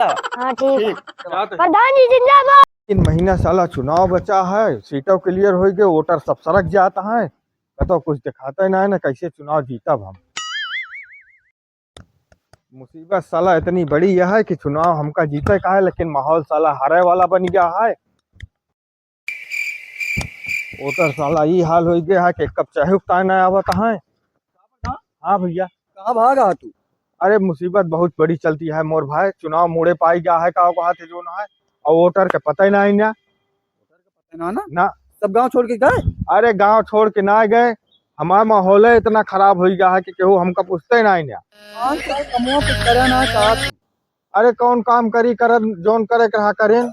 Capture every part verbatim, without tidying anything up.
हाँ, ठीक है। ठीक। प्रधान जी जिंदाबाद। तीन महीना साला चुनाव बचा है, सीटों clear होइ गए, वोटर सब सरक जाता है, कतो कुछ दिखाता ही ना है ना, कैसे चुनाव जीतब हम। मुसीबत साला इतनी बड़ी यह है कि चुनाव हमका जीते का है, लेकिन माहौल साला हारे वाला बन गया है। वोटर साला ई हाल होइ गया है कि एक कप चाय उकताए ना आवत है। हाँ भैया। कहाँ भागा तू? अरे मुसीबत बहुत बड़ी चलती है मोर भाई, चुनाव मोड़े पाई गया है का कहा थे जो ना है, और वोटर के पता ही ना है ना। ना, ना। सब गांव छोड़ के गए? अरे गांव छोड़ के ना गए, हमारा माहौल है इतना खराब हो गया है कि केहू हमका पूछते ही ना है ना। पाँच साल कमवा कुछ करे ना चाहत। अरे कौन काम करी करन, जौन करे के रहा करें।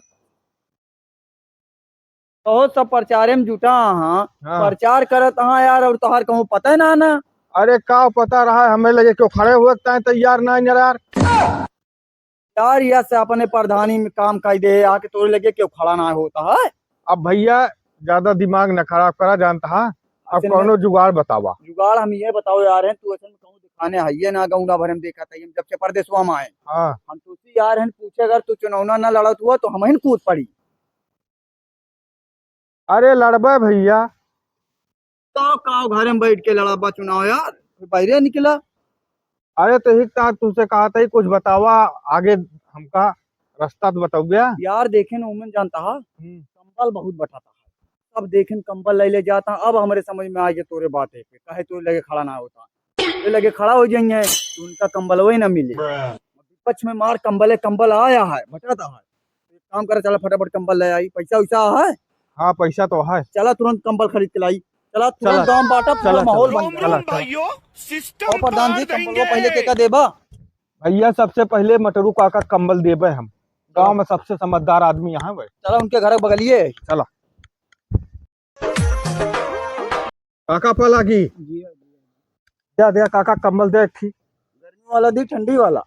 बहुत सब प्रचारे में जुटा हाँ, हाँ। प्रचार करत हाँ यार, और तोहार कहूँ पता ना ना। अरे का पता रहा, हमें लगे क्यों खड़े हुए ताए तैयार ना है यार। यार, यह से अपने प्रधानी में काम कर दे, आके तोरे लगे क्यों खड़ा ना होता है? अब भैया, ज्यादा दिमाग न खराब करा, जानता है, अब ऐसे कौनो नहीं। जुगाड़ बतावा। जुगाड़ हम ये बताओ यार, हैं, तू ऐसे में कहूँ दिखाने है, ये ना गौंडा भरे में देखा था, हम जब से परदेसवा में आए। हाँ। हम तुझसे यार, हैं, पूछे, अगर तू चुनौना ना लड़त हुआ, तो हम ही कूद पड़ी। अरे लड़बे भैया। काव, काव घरे में बैठ के लड़बा चुनाव यार, फिर बाहरे निकला। अरे तो ही का तुझसे कहा था, कुछ बतावा, आगे हमका रास्ता तो बताओ गया। यार देखे न उमन जानता हा, हम्म। कंबल बहुत बटाता है, सब देखे न कंबल ले ले जाता, अब हमरे समझ में आ गया तोरे बात है, काहे तोरे लगे खड़ा ना होता। ये लगे खड़ा हो जाएंगे तो उनका कंबल वही ना मिले। विपक्ष में मार कंबले कंबल आया है, बटाता है। एक काम करे, चला फटाफट कंबल ले आई, पैसा वैसा है? हाँ, पैसा तो है। चला तुरंत कंबल खरीद के लाई, चला तुरंत चला, गांव बांटा, पूरा चला, माहौल चला, बन गया। चला, चला। भाइयों, system और प्रधान जी, पार कंबल वो देंगे। पहले के का देबा? भैया, सबसे पहले मटरू काका कंबल देबे हम। गांव में सबसे समझदार आदमी यहाँ है। चला उनके घर बगलिए। चला। काका पा लागी। जी। द्या, द्या काका, कंबल द्या एक ठी। गर्मी वाला दी, ठंडी वाला?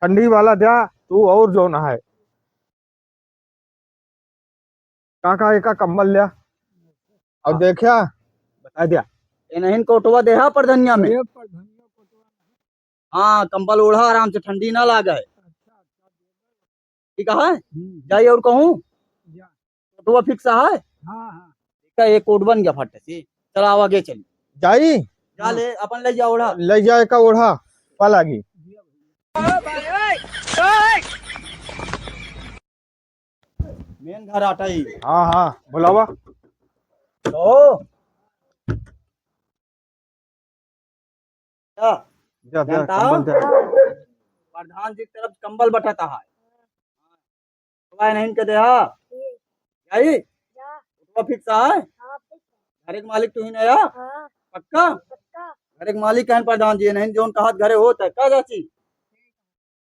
ठंडी वाला द्या, तू और जौन है। काका, एका कंबल ल्या। अब हाँ। देख्या? बता द्या। ए नहीं कोटवा देहा परधनिया में। हाँ, कंबल ओढ़ा आराम से, ठंडी ना लागे। ठीक है? हम्म। जाई और कहूँ? जा। कोटवा fix है? हाँ, हाँ। देखा, ये कोट बन गया फट से। चला, आवा आगे चली। जाई? जा ले, अपन ले जा ओढ़ा। ले जाए का ओढ़ा, पा लागी। मेन घर आटा ही। हाँ, हाँ, बुलावा। तो क्या? जा, जा, जानता कंबल हो? जा। प्रधान जी की तरफ कंबल बटाता है। तो भाई नहीं के दे, हाँ? ठीक। जाई? जा। तो fix है? हाँ, fix। घर के मालिक तू ही ना या? हाँ। पक्का? पक्का। घर के मालिक कहन प्रधान जी, नहीं जौन कहत घरे होत है। का चाची?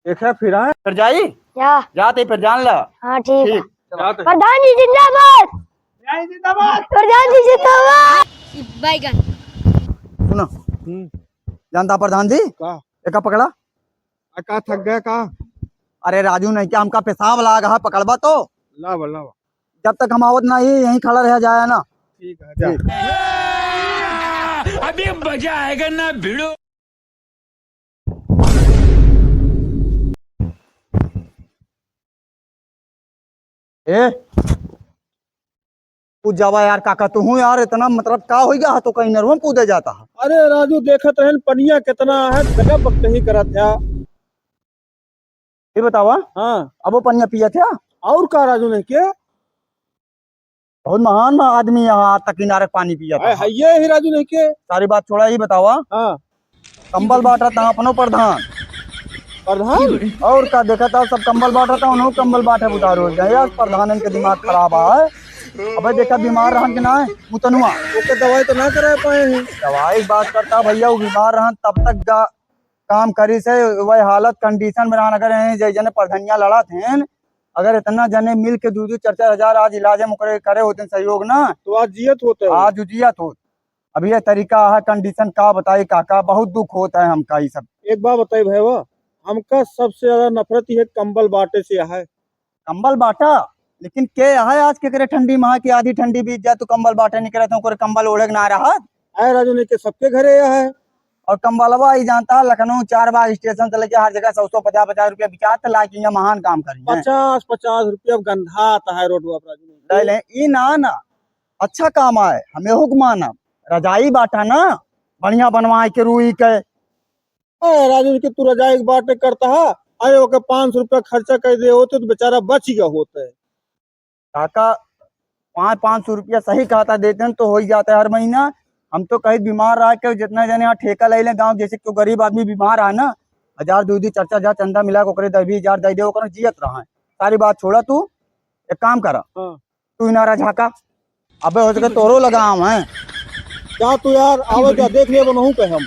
देखा फिर आए। फिर जाई? जा। जाते फिर जान ला। हाँ, ठीक है। ठीक। जाते। प्रधान जी जिंदाबाद। जय जिंदाबाद। प्रधान जी जिंदाबाद। बैगन। सुनो। हम्म। जानता प्रधान जी? का? एका पकड़ा। आ, का थक गया का? अरे राजू, नहीं क्या हमका पेशाब लाग है, पकड़बा तो? लावा, लावा। जब तक हम आवत ना, ये यहीं खड़ा रह जाया ना। ठीक है, जा। ठीक। अभी मजा आएगा ना भिड़ो। ए, कूद जावा यार काका, तू हूँ यार, इतना मतलब का हो गया है तो कहीं नरवा में कूदे जाता है। अरे राजू, देखत रहन पनिया कितना है, गजब बकतही करत है। ये बतावा। हाँ। अब वो पनिया पियत है? और का राजू नहीं के? बहुत महान आदमी यहाँ आज तक किनारे पानी पिया था। है, है ये ही राजू नहीं के? सारी बात छोड़ा, ही बतावा। हाँ। कंबल बांटा था अपनो प्रधान। प्रधान? और का देखा था, सब कंबल बांटा था, उन्हों कंबल बांटे बुधारो। यार, प्रधान इनके दिमाग खराब है। अबे देखा, बीमार रहन के ना है, मुतनुआ। ओके दवाई तो ना करा पाए हैं। दवाई बात करता भैया, वो बीमार रहन तब तक गा-, काम करी से, वही हालत condition में रहन। अगर यहीं जै जने प्रधनिया लड़त हैं, अगर इतना जने मिल के दू दू चार चार हजार आज इलाज में ओकरे करे होते सहयोग ना, तो आज जियत होते हैं। आज जियत होत। अब ये तरीका है, condition का बताई काका, बहुत दुख होता है हमका ये सब। एक बात बताई भैया, हमका सबसे ज्यादा नफरत ये कंबल बांटे से है। कंबल बांटा, लेकिन के है आज के करे ठंडी में कि आधी ठंडी बीत जाए तो कंबल बांटे निकले तो ओकरे कंबल ओढ़े के ना रहत। आए राजू नहीं के सबके घरे यह है। और कंबलवा ही जानता है, लखनऊ चार बाग स्टेशन से लेके हर जगह सौ सौ पचास पचास रुपया बिकात, लाके यहाँ महान काम करी हैं। पचास पचास रुपया अब गंधात है रोडवा पर। ले ले, ई ना ना, अच्छा काम आए, हम एहू के मानब। रजाई बाटा ना, बढ़िया बनवाए के रुई के। अरे राजू जी, तू रजाई के बाटे करता है, अरे ओके पाँच सौ रुपया खर्चा कर दे होते तो बेचारा बच गया होते। काका, पाँच, पाँच सौ रुपया सही कहता देते हैं तो हो ही जाता है हर महीना। हम तो कहीं बीमार रह के जितना जने यहाँ ठेका ले लें गाँव, जैसे कोई गरीब आदमी बीमार है ना, हजार, दो, दो, चार, चार हजार चंदा मिला के ओकरे दस बीस हजार दे दे, ओकरे जियत रहा है। सारी बात छोड़ा तू, एक काम करा, हाँ। तू इनारा झाका, अबे हो सके तोरो लगाम है। जा तू यार, आवे जा, देख ले बनहू पे हम।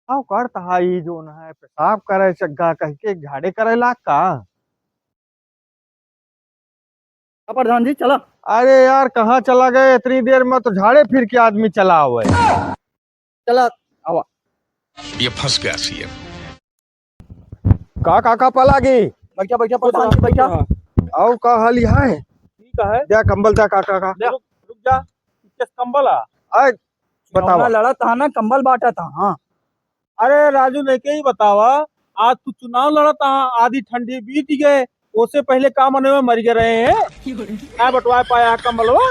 का करत हा ई जोन है, पेशाब करे चग्गा कह के झाड़े करे लाग का? का प्रधान जी, चला। अरे यार, कहाँ चला गए? इतनी देर में तो झाड़े फिर के आदमी चला आवे। चला, आवा। ये फंस गया सीएम। का काका पलागी? बैठा, बैठा, प्रधान जी, बैठा। आओ, का हाल है? ठीक है। द्या कंबल द्या काका का। ले, रुक, रुक जा। किस कंबल आ? आय, बतावा। चुनाव लड़त हा ना, कंबल बांटत हा, हाँ। अरे राजू, नहीं के ही बतावा, आज तू चुनाव लड़त हा, आधी ठंडी बीत गए, ओसे पहले का मनवे मर गए रहे हैं? का बंटवा पाया है कंबलवा?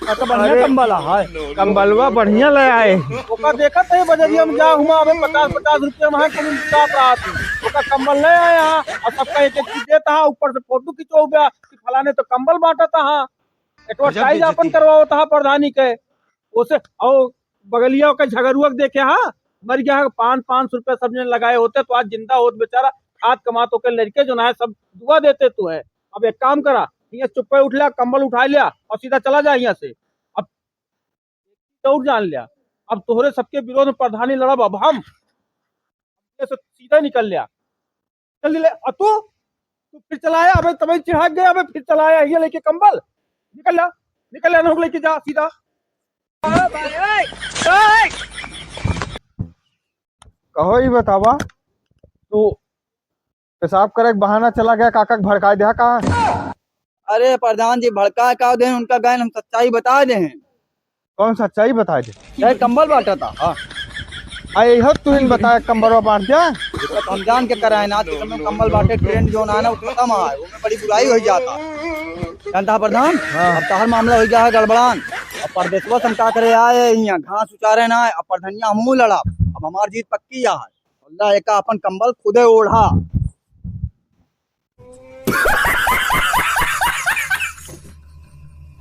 अच्छा, बढ़िया अरे, कंबल है। कंबलवा बढ़िया ले आए। ओका देखत है बजरिया में जा हुआ, अबे पचास पचास रुपया में है, कहीं बिकात रहा तू। ओका कंबल ले आया है, और सबका एक एक चीज देता है, ऊपर से फोटो खिंचवा गया कि फलाने तो कंबल बांटता है, गजब advertise बेइज्जती अपन है। करवावता है प्रधानी के। ओसे, और बगलिया ओकर झगरुआ के देखे हा, मर गया है, पाँच, पाँच सौ रुपया सब जने लगाए होते तो आज जिंदा होत बेचारा, खात कमात ओकर लड़के जो ना है सब दुआ देते तो है। अब एक काम करा, ये चुप्पे उठ लिया, कंबल उठा लिया और सीधा चला जा यहाँ से। अब दौड़ जान लिया, अब तोहरे सबके विरोध में प्रधानी लड़ब अब हम। ये से सीधा निकल लिया। चल ले, आ तू? तू फिर चला आया, अबे तबे चिढ़ा गया, अबे फिर चला आया, ये लेके कंबल। निकल जा, निकल जा, नहुक लेके जा सीधा। कहो ही बतावा, तू पेशाब करे के बहाना चला गया, काका के भड़काए द्या का? अरे प्रधान जी, भड़काए का देन, उनका गए हम सच्चाई बता दे हैं। कौन सच्चाई बताए दे? चाहे कंबल बांटा था, हाँ। अरे हो तू ही बताए, कंबलवा बांट द्या। दिक्कत हम जान के कराए ना, आज के समय में कंबल बांटे trend जो ना, ना, वो खत्म है, वो में बड़ी बुराई हो जाता। जानता है प्रधान, हाँ। अब तहर मामला हो गया है गड़बड़ान। अब परदेसवा से हम का करे आए, यहाँ घास उचारे ना, अब प्रधनिया हमहू लड़ा, अब हमार जीत पक्की है। अल्लाह एका अपन कंबल खुदे ओढ़ा।